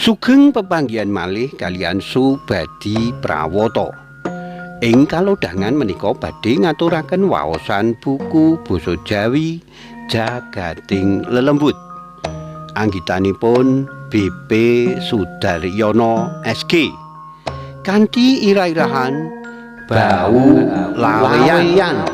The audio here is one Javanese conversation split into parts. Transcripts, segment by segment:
Sugeng pepanggihan malih kaliyan Subadi Prawata. Ing kalodhangan menika badhe ngaturaken waosan buku basa Jawi Jagating Lelembut. Anggitanipun BP Sudaryono SG. Kanthi ira-irahan Bau Laweyan.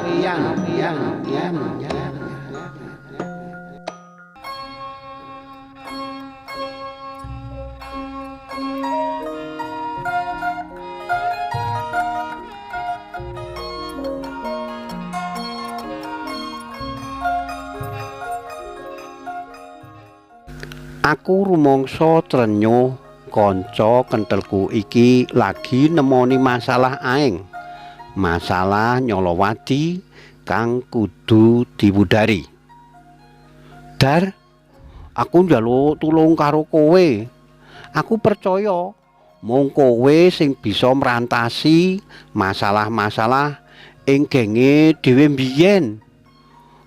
Aku rumangsa trenyuh kanca kentelku iki lagi nemoni masalah aeng. Masalah nyolowadi kang kudu diwudari. Dar, aku njaluk tulung karo kowe. Aku percaya mung kowe sing bisa mrantasi masalah-masalah ing genge dhewe mbiyen.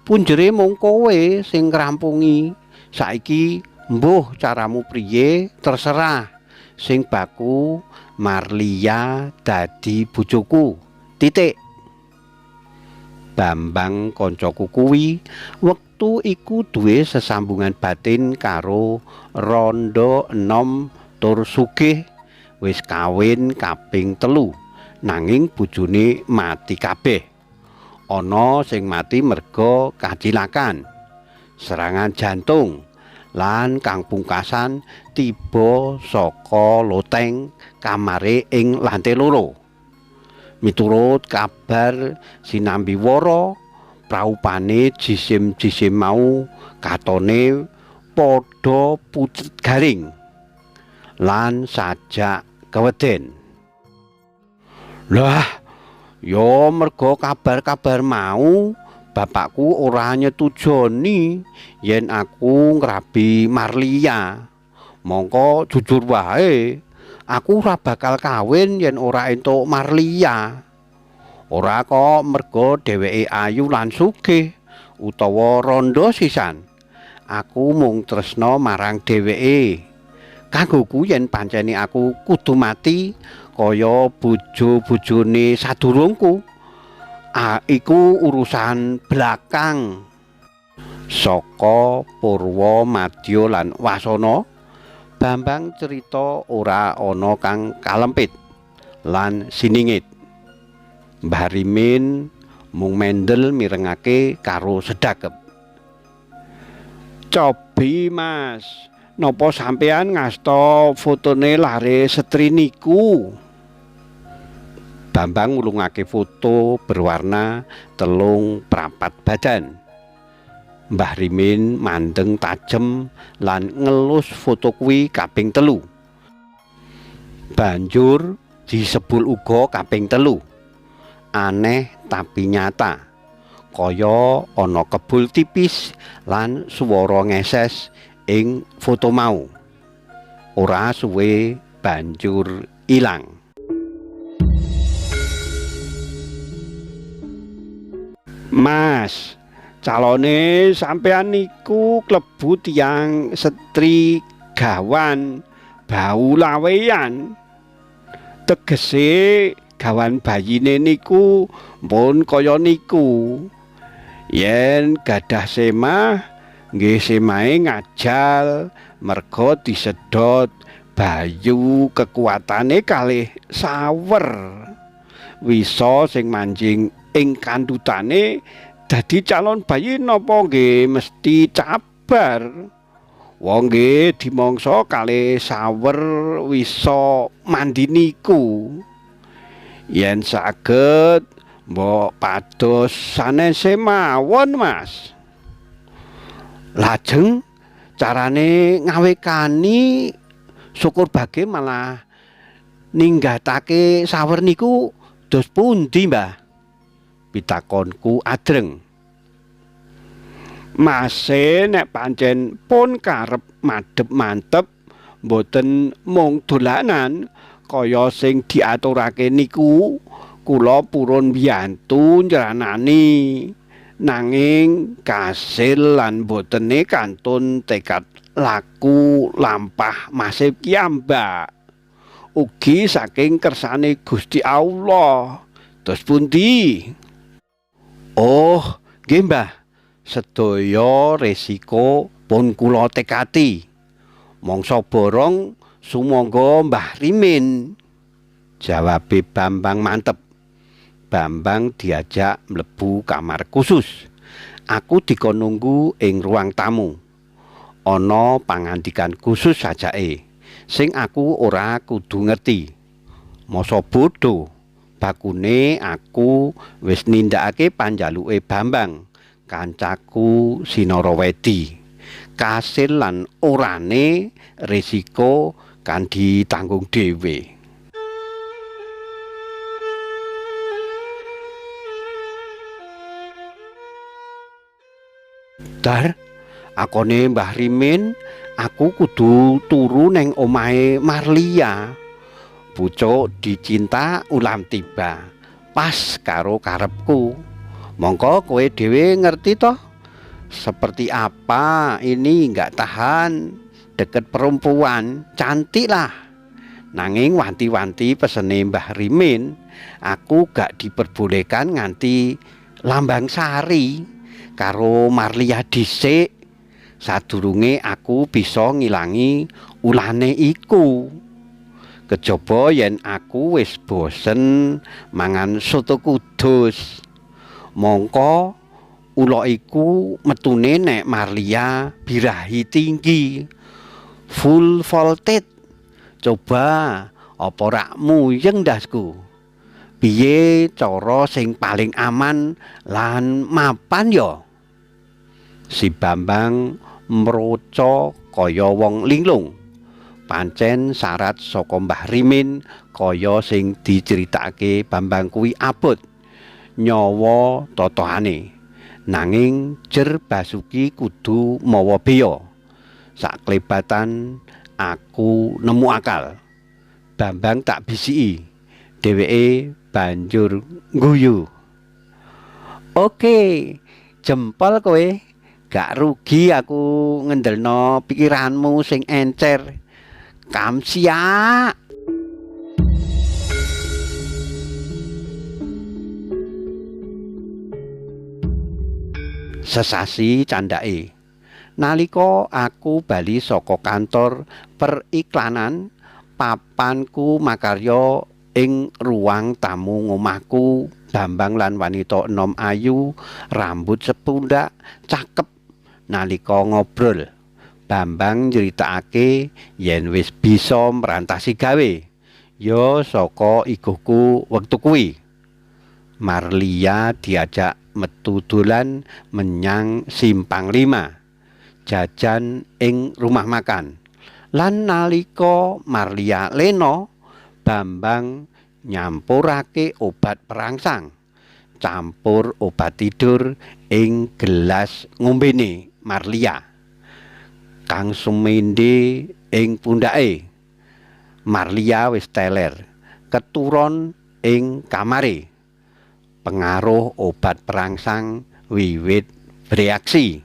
Punjere mung kowe sing ngrampungi. Saiki mbuh caramu priye terserah. Sing baku Marlia dadi bojoku. Titik. Bambang koncoku kuwi wektu iku duwe sesambungan batin karo rondo enom tur sugih, wis kawin kaping 3, nanging bojone mati kabeh. Ana sing mati merga kacilakan, serangan jantung, lan kang pungkasan tiba saka loteng kamare ing lantai 2. Miturut kabar sinambi wara, praupane jisim-jisim mau katone padha pucet garing lan sajak keweden. Lah, ya merga kabar-kabar mau bapakku ora nyetujoni yen aku ngrabi Marlia. Mongko jujur wae, aku ora bakal kawin yen ora entuk Marlia. Ora kok merga dheweke ayu lan sugih utawa rondo sisan. Aku mung tresna marang dheweke. Kanggoku yen pancene aku kudu mati kaya bojo-bojone sadurungku, iku urusan belakang. Saka Purwa Madya lan Wasana, Bambang cerita ora ana kang kalempit lan siningit. Mbah Rimin mung mendel mirengake karo sedakep. Cobi Mas, napa sampean ngasta fotone lare setri niku? Bambang ngulungake foto berwarna 3 prapat badan. Mbah Rimin mandeng tajem lan ngelus foto kuwi kaping 3. Banjur disebul uga kaping 3. Aneh tapi nyata. Kaya ana kebul tipis lan swara ngeses ing foto mau. Ora suwe banjur ilang. Mas, calone sampean niku klebu tiyang setri gawan bau laweyan. Tegese gawan bayine niku pun kaya niku. Yen gadah semah, nggih semahe ngajal merga disedot bayu kekuatane kalih sawer. Wisa sing manjing ing kandutane dadi calon bayi napa nggih mesti cabar. Wong nggih dimangsa kalih sawer wisa mandi niku. Yen saged mbok pados sanese mawon, Mas. Lajeng carane ngawekani syukur bage malah ninggatake sawer niku dos pundi, Mbah? Pitakonku adreng. Mase nek pancen pun karep madhep mantep mboten mung dolanan kaya sing diaturake niku, kula purun mbiyantu nyranani. Nanging kasil lan botene kantun tekad laku lampah masih piyambak. Ugi saking kersane Gusti Allah. Terus pundi? Oh, nggih Mbah. Sedaya resiko pun kula tekati. Mangsa borong sumangga Mbah Rimin. Jawabe Bambang mantep. Bambang diajak mlebu kamar khusus. Aku dikon nunggu ing ruang tamu. Ana pangandikan khusus sajake sing aku ora kudu ngerti. Masa bodho, bakune aku wis nindakake panjaluke Bambang, kancaku Sinarawedi. Kasil lan orane risiko kan ditanggung dhewe. Dar, akone Mbah Rimin, aku kudu turu neng omahe Marlia. Pucuk dicinta ulam tiba, pas karo karepku. Mongko kowe dhewe ngerti toh, seperti apa ini nggak tahan deket perempuan cantik lah. Nanging wanti-wanti pesene Mbah Rimin, aku gak diperbolehkan nganti lambang sari karo Marlia dhisik sadurunge aku bisa ngilangi ulane iku. Kejaba yen aku wis bosen mangan soto Kudus, mongko ula iku metune nek Marlia birahi tinggi full voltage. Coba apa rak muyeng ndasku? Piye cara sing paling aman lan mapan ya? Si Bambang mroca kaya wong linglung. Pancen syarat saka Mbah Rimin kaya sing diceritakake Bambang kuwi abot nyawa totohane. Nanging jer Basuki kudu mawa beya. Saklebatan aku nemu akal. Bambang tak bisiki. Dheweke banjur ngguyu. Oke, jempol kowe. Gak rugi aku ngendelno pikiranmu sing encer. Kamsiak. Sesasi candake. Nalika aku bali saka kantor periklanan, papanku makarya ing ruang tamu ngomahku. Bambang lan wanita enom ayu, rambut sepundak, cakep. Nalika ngobrol, Bambang nyritakake yen wis bisa merantasi gawe. Ya saka iguhku wektu kuwi. Marlia diajak metu dolan menyang Simpang 5, jajan ing rumah makan. Lan nalika Marlia lena, Bambang nyampurake obat perangsang, campur obat tidur ing gelas ngombene Marlia kang sumende ing pundhake. Marlia wis teler, keturon ing kamare. Pengaruh obat perangsang wiwit bereaksi.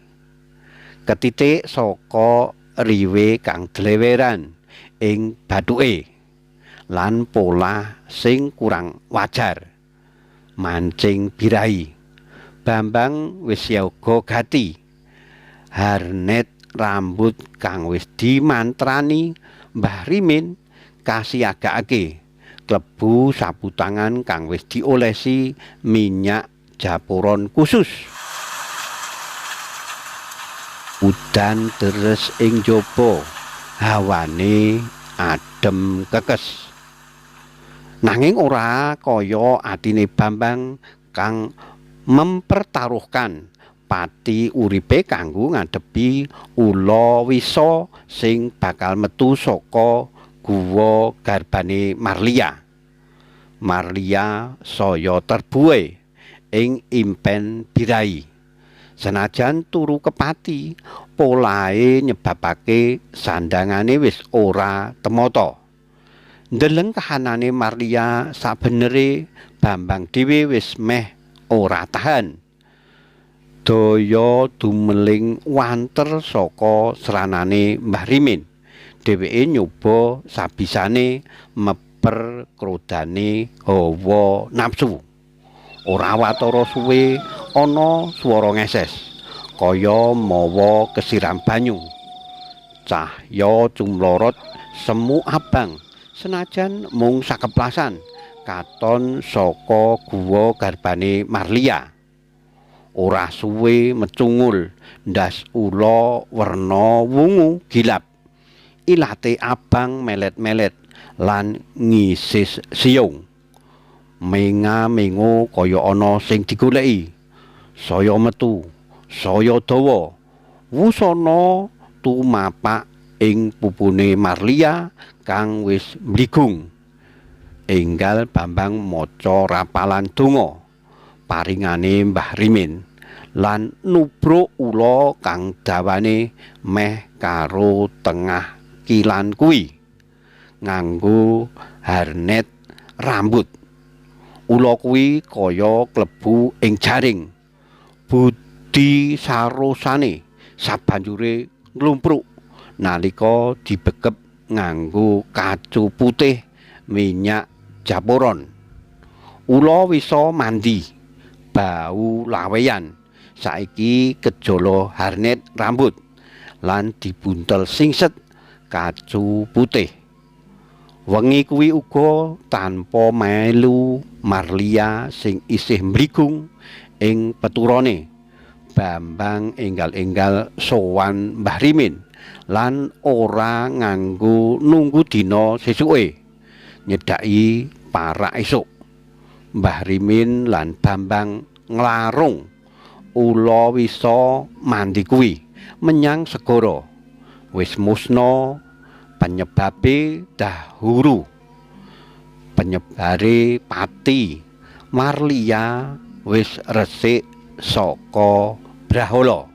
Ketitik saka riwe kang dleweran ing bathuke lan pola sing kurang wajar mancing birahi. Bambang wis siaga gati. Harnet rambut kang wis dimantrani Mbah Rimin kasiagakake klebu sapu tangan kang wis diolesi minyak japuron khusus. Udan deres ing jaba, hawane adem kekes. Nanging ora kaya atine Bambang kang mempertaruhkan pati uripe kanggo ngadepi ula wisa sing bakal metu saka guwa garbane Marlia. Marlia saya terbuai ing impen birahi. Senajan turu kepati, polahe nyebabake sandangane wis ora temata. Ndeleng kahanane Marlia sabenere Bambang dhewe wis meh ora tahan. Daya dumeling wanter saka sranane Mbah Rimin. Dheweke nyoba sabisane meper krodane hawa nafsu. Ora watara suwe ana swara ngeses kaya mawa kesiram banyu. Cahya cumlorot semu abang senajan mung sakeplasan katon saka guwa garbane Marlia. Ora suwe mecungul ndas ula werna wungu gilap. Ilate abang melet-melet lan ngisis siung. Menga-mengo kaya ana sing digoleki. Saya metu, saya dawa. Wusana tumapak ing pupune Marlia kang wis mligung. Enggal Bambang maca rapalan donga paringane Mbah Rimin lan nubruk ula kang dawane meh karo tengah kilan kuwi nganggo harnet rambut. Ula kuwi kaya klebu ing jaring. Budi sarosane sabanjure nglumpruk nalika dibekep nganggo kacu putih minyak japoron. Ula wisa mandi bau laweyan saiki kejala harnet rambut lan dibuntel singset kacu putih. Wengi kuwi uga tanpa melu Marlia sing isih mligung ing peturane. Bambang enggal-enggal sowan Mbah Rimin lan ora nganggo nunggu dina sesuke nyedhaki parak esuk. Mbah Rimin lan Bambang nglarung ula wisa mandi kuwi menyang segara. Wis musna penyebabe dahuru penyebare pati. Marlia wis resik saka brahala.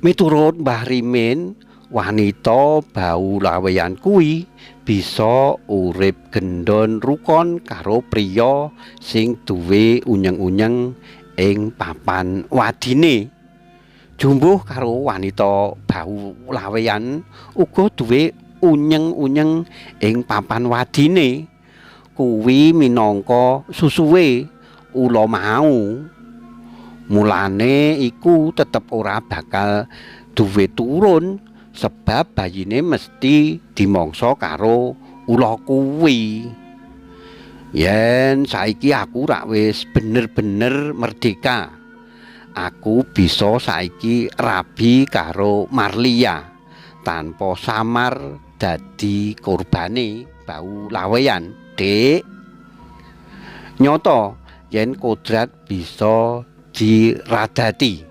Miturut Mbah Rimin, wanita bau laweyan kuwi bisa urip gendon rukon karo priya sing duwe unyeng-unyeng ing papan wadine. Jumbuh karo wanita bau laweyan uga duwe unyeng-unyeng ing papan wadine. Kuwi minangka susuwe ula mau. Mulane iku tetep ora bakal duwe turun sebab bayine mesti dimangsa karo ula kuwi. Yen saiki aku rak wis bener-bener merdeka. Aku bisa saiki rabi karo Marlia tanpa samar dadi korbane bau laweyan, Dik. Nyata yen kodrat bisa diradati.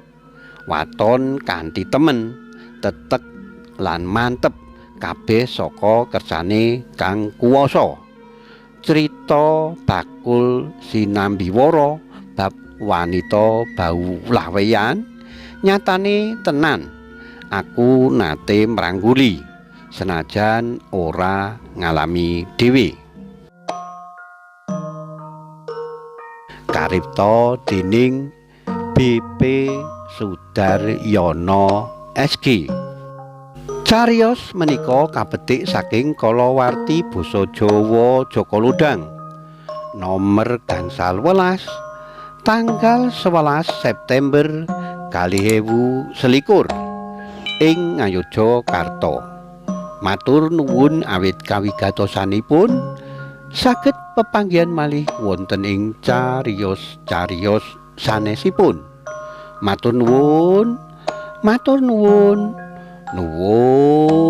Waton kanthi temen, tetek lan mantep kabeh saka kersane Kang Kuwasa. Crita bakul sinambiwara bab wanita bau laweyan nyatane tenan. Aku nate mrangguli senajan ora ngalami dhewe. Karipta dening BP Sudaryono SG. Cariyos menika kabetik saking kalawarti basa Jawa Jaka Lodhang nomer 15 tanggal 11 September 2021 ing Ngayogyakarta. Matur nuwun awit kawigatosanipun, saged pepanggihan malih wonten ing cariyos-cariyos sanesipun. Matur nuwun, matur nuwun, nuwun.